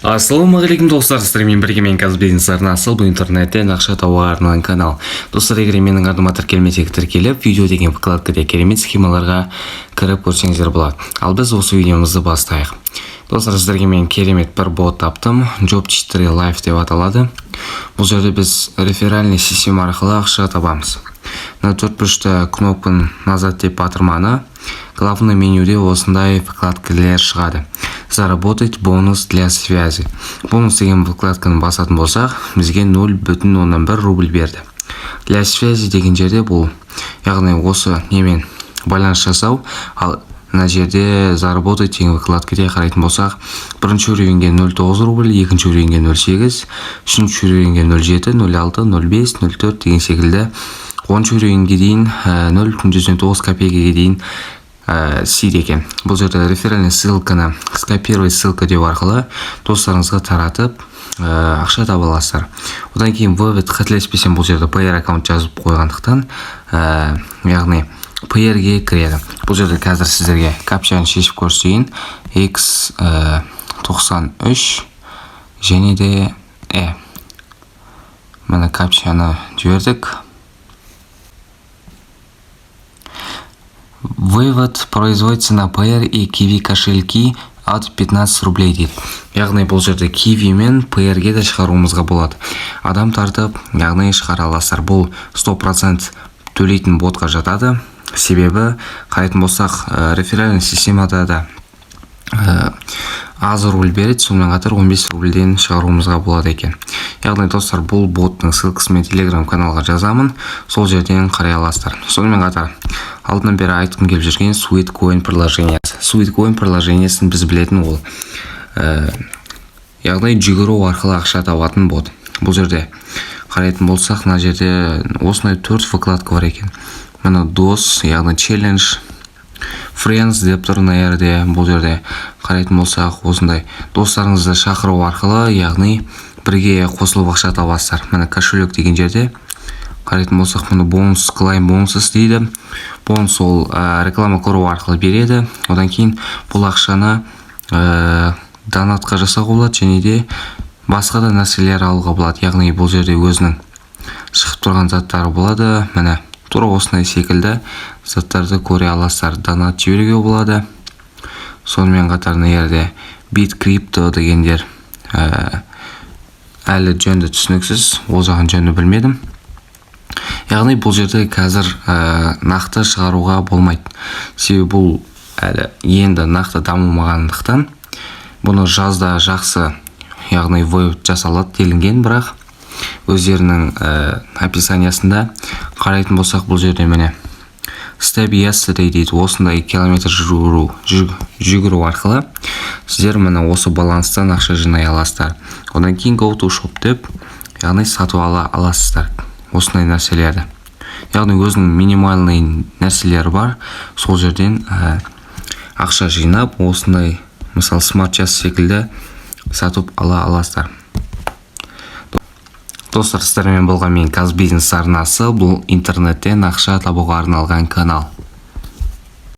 Ассалаумағалейкум, достар! Сіздермен бірге мен, Казбизнес арнасы. Бұл интернеттен ақша табуға арналған канал. Достар, егер менің арнама тіркелмесек, тіркеліп, «Видео» деген вкладкада керемет схемаларға кіріп көрсеңіздер болады. Ал біз осы видеомызды бастайық. Достар, сіздерге мен керемет бір бот таптым, Job 4 Life деп аталады. Бұл жерде біз реферальный система арқылы ақша табамыз. Мына төртбұрышты кнопканы «Назад» деп батырманы, главный менюде осындай вкладкалар шығады: «Заработать бонус для связи». «Бонус» деген вкладканы басатын болсақ, бізге 0,1 рубль берді. «Для связи» деген жерде бұл, яғни осы немен байланыс жасау. Ал мына жерде «Заработать» деген вкладкаде қарайтын болсақ, бірінші уровеньге 0,9 рубль, екінші уровеньге 0,8, үшінші уровеньге 0,7, 0,6, 0,5, 0,4 деген секілді, 10-шы уровеньге дейін 0,09 копейкаге дейін істейді екен. Бұл жерде реферальный ссылканы «Скопировать ссылка» деу арқылы достарыңызға таратып, ақша таба аласыздар. Одан кейін «Вывод», қателеспесем, бұл жерде Payeer аккаунт жазып қойғандықтан, яғни Payeer-ге кіреді. Бұл жерде қазір сіздерге капчаны шешіп көрсетейін: x 93 және де e. Міне, капчаны жібердік. «Вывод производится на Payeer и Kiwi кошельки от 15 рублей» дейді. Яғни бұл жерде Kiwi мен Payeer-ге де шығаруымызға болады. Адам тартып, яғни шығара аласыздар. Бұл 100% төлейтін ботқа жатады. Себебі қарайтын болсақ, реферальный системада да аз рубль береді, сонымен қатар 15 рубльден шығаруымызға болады екен. Яғни, достар, бұл боттың ссылкасын мен телеграм каналға жазамын, сол жерден қарай аласыздар. Сонымен қатар алдынан бері айтқым келіп жүрген Sweet Coin приложениесі. Sweet Coin приложениесін біз білетін ол, яғни жүгіру арқылы ақша табатын бот. Бұл жерде қарайтын болсақ, мына жерде осындай төрт вкладка бар екен. Міне, дос, яғни челлендж, friends деп тұр мына жерде. Бұл жерде қарайтын болсақ, осындай достарыңызды шақыру арқылы, яғни бірге қосылып ақша табасыздар. Міне, «Кошелек» деген жерде қарайтын болсақ, міне, бонус, «Claim бонус» дейді. Бонус ол реклама көру арқылы береді. Одан кейін бұл ақшаны донатқа жасауға болады және де басқа да нәрселер алуға болады. Яғни бұл жерде өзінің шығып тұрған заттары болады. Міне, тура осындай секілді заттарды көре аласыздар, донат жіберуге болады. Сонымен қатар мына жерде бит крипто дегендер әлі жөнді түсініксіз, ол жағын жөнді білмедім. Яғни бұл жерде қазір нақты шығаруға болмайды, себебі бұл әлі енді нақты дамымағандықтан. Бұны жазда жақсы, яғни вывод жасалады делінген, бірақ өздерінің описаниясында қарайтын болсақ, бұл жерде, міне, «Step yesterday» дейді. Осындай километр жүгіру арқылы сіздер, міне, осы баланстан ақша жинай аласыздар. Одан кейін «Go to shop» деп, яғни сатып ала аласыздар осындай нәрселерді. Яғни өзінің минимальный нәрселері бар, сол жерден ақша жинап, осындай, мысалы, смарт час секілді сатып ала аласыздар. Достар, сіздермен болған мен, Казбизнес арнасы. Бұл интернеттен ақша табуға арналған канал.